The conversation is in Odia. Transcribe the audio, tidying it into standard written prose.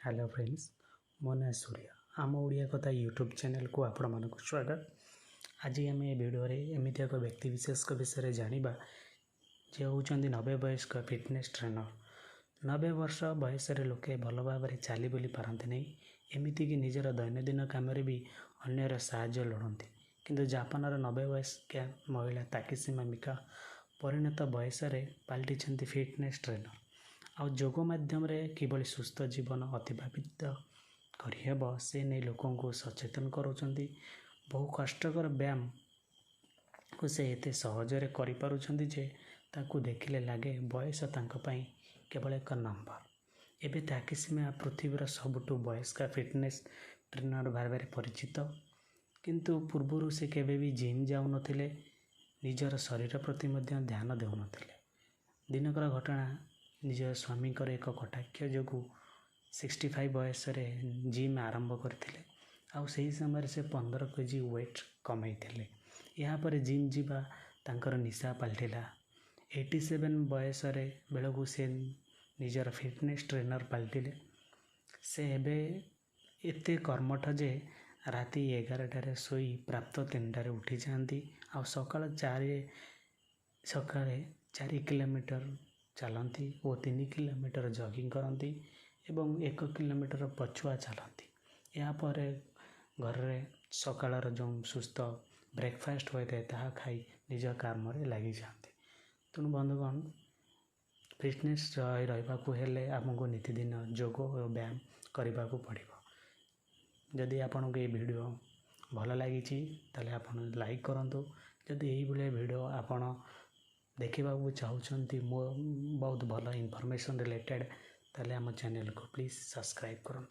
ହ୍ୟାଲୋ ଫ୍ରେଣ୍ଡସ୍, ମୋ ନାଁ ସୂର୍ୟ। ଆମ ଓଡ଼ିଆ କଥା ୟୁଟ୍ୟୁବ୍ ଚ୍ୟାନେଲ୍କୁ ଆପଣମାନଙ୍କୁ ସ୍ୱାଗତ। ଆଜି ଆମେ ଏ ଭିଡ଼ିଓରେ ଏମିତି ଏକ ବ୍ୟକ୍ତି ବିଶେଷଙ୍କ ବିଷୟରେ ଜାଣିବା, ଯେ ହେଉଛନ୍ତି 90 ବୟସ୍କ ଫିଟନେସ୍ ଟ୍ରେନର୍। 90 ବର୍ଷ ବୟସରେ ଲୋକେ ଭଲ ଭାବରେ ଚାଲି ବୁଲି ପାରନ୍ତି ନାହିଁ, ଏମିତିକି ନିଜର ଦୈନନ୍ଦିନ କାମରେ ବି ଅନ୍ୟର ସାହାଯ୍ୟ ଲୋଡ଼ନ୍ତି। କିନ୍ତୁ ଜାପାନର 90 ବୟସ୍କା ମହିଳା ତାକିସୀମା ମିକା ପରିଣତ ବୟସରେ ପାଲଟିଛନ୍ତି ଫିଟନେସ୍ ଟ୍ରେନର୍। ଆଉ ଯୋଗ ମାଧ୍ୟମରେ କିଭଳି ସୁସ୍ଥ ଜୀବନ ଅତିବାହିତ କରିହେବ, ସେ ନେଇ ଲୋକଙ୍କୁ ସଚେତନ କରାଉଛନ୍ତି। ବହୁ କଷ୍ଟକର ବ୍ୟାୟାମକୁ ସେ ଏତେ ସହଜରେ କରିପାରୁଛନ୍ତି ଯେ ତାକୁ ଦେଖିଲେ ଲାଗେ ବୟସ ତାଙ୍କ ପାଇଁ କେବଳ ଏକ ନମ୍ବର। ଏବେ ତାକିସୀମା ପୃଥିବୀର ସବୁଠୁ ବୟସ୍କା ଫିଟନେସ୍ ଟ୍ରେନର୍ ଭାବରେ ପରିଚିତ। କିନ୍ତୁ ପୂର୍ବରୁ ସେ କେବେ ବି ଜିମ୍ ଯାଉନଥିଲେ, ନିଜର ଶରୀର ପ୍ରତି ମଧ୍ୟ ଧ୍ୟାନ ଦେଉନଥିଲେ। ଦିନକର ଘଟଣା, ନିଜ ସ୍ୱାମୀଙ୍କର ଏକ କଟାକ୍ଷ ଯୋଗୁଁ 65 ବୟସରେ ଜିମ୍ ଆରମ୍ଭ କରିଥିଲେ ଆଉ ସେହି ସମୟରେ ସେ 15 କେଜି ୱେଟ୍ କମାଇଥିଲେ। ଏହାପରେ ଜିମ୍ ଯିବା ତାଙ୍କର ନିଶା ପାଲଟିଲା। 87 ବୟସରେ ବେଳକୁ ସେ ନିଜର ଫିଟନେସ୍ ଟ୍ରେନର୍ ପାଲଟିଲେ। ସେ ଏବେ ଏତେ କର୍ମଠ ଯେ ରାତି 11ଟାରେ ଶୋଇ ପ୍ରାତ 3ଟାରେ ଉଠିଯାଆନ୍ତି ଆଉ ସକାଳେ 4 କିଲୋମିଟର ଚାଲନ୍ତି ଓ 3 କିଲୋମିଟର ଜଗିଂ କରନ୍ତି ଏବଂ 1 କିଲୋମିଟର ପଛୁଆ ଚାଲନ୍ତି। ଏହାପରେ ଘରରେ ସକାଳର ଯେଉଁ ସୁସ୍ଥ ବ୍ରେକଫାଷ୍ଟ ହୋଇଥାଏ, ତାହା ଖାଇ ନିଜ କାମରେ ଲାଗିଯାଆନ୍ତି। ତେଣୁ ବନ୍ଧୁଗଣ, ଫିଟନେସ୍ ରହିବାକୁ ହେଲେ ଆମକୁ ନିତିଦିନ ଯୋଗ ଓ ବ୍ୟାୟାମ କରିବାକୁ ପଡ଼ିବ। ଯଦି ଆପଣଙ୍କୁ ଏଇ ଭିଡ଼ିଓ ଭଲ ଲାଗିଛି, ତାହେଲେ ଆପଣ ଲାଇକ୍ କରନ୍ତୁ। ଯଦି ଏଇଭଳିଆ ଭିଡ଼ିଓ ଆପଣ ଦେଖିବାକୁ ଚାହୁଁଛନ୍ତି, ମୋ ବହୁତ ଭଲ ଇନଫର୍ମେସନ୍ ରିଲେଟେଡ଼୍, ତାହେଲେ ଆମ ଚ୍ୟାନେଲକୁ ପ୍ଲିଜ୍ ସବସ୍କ୍ରାଇବ୍ କରନ୍ତୁ।